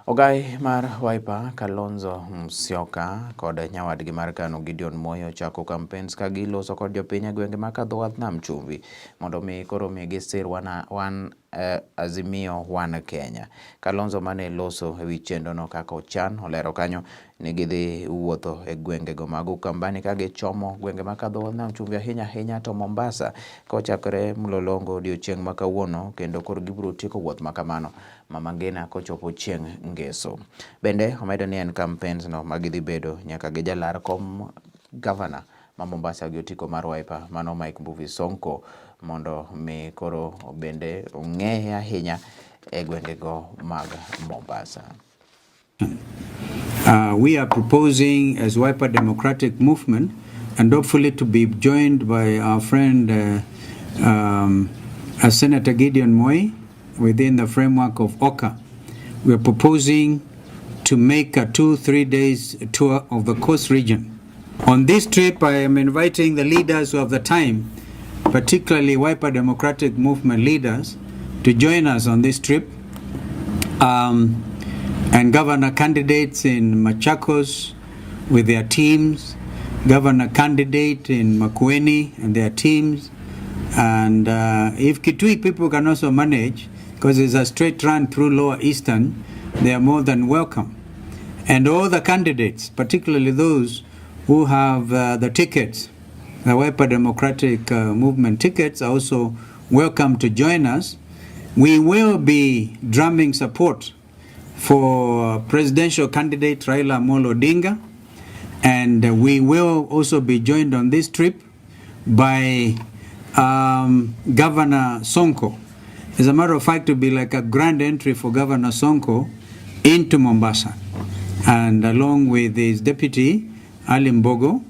Ogai mar Wiper Kalonzo Musyoka kod nyawadgi mar KANU Gideon Moi ochako campaigns ka giloso kod jopiny e gwenge ma kadho wath nam chumbi mondo mi koro mi gisir wan Azimio One Kenya. Kalonzo mane loso ewi chenrono kaka ochan olero kanyo ni gidhi wuotho e gwengego mag Ukambani ka gichomo gwenge ma kadho nam chumbi ahinya ahinya to Mombasa kochakore Mlolongo odiochieng' ma kawuono kendo koro gibiro tieko wuoth ma kamano Mama Ngina kochopo chieng' ngeso. Bende omedo ni en campaigns no ma gidhi bedo nyaka gi jalar kom gavana ma Mombasa gi otiko mar Wiper mano Mike Mbuvi Sonko mondo mi koro bende ong'eye ahinya e gwengego mag Mombasa. We are proposing as Wiper Democratic Movement, and hopefully to be joined by our friend Senator Gideon Moi within the framework of OCA. We are proposing to make a 2-3 days tour of the coast region. On this trip, I am inviting the leaders who have the time, particularly Wiper Democratic Movement leaders, to join us on this trip. And governor candidates in Machakos with their teams, governor candidate in Makueni and their teams, and if Kitui people can also manage, because it's a straight run through Lower Eastern, they are more than welcome. And all the candidates, particularly those who have the tickets, the Wiper Democratic Movement tickets, are also welcome to join us. We will be drumming support for presidential candidate Raila Amolo Odinga, and we will also be joined on this trip by Governor Sonko. As a matter of fact, it will be like a grand entry for Governor Sonko into Mombasa, and along with his deputy, Ali Mbogo.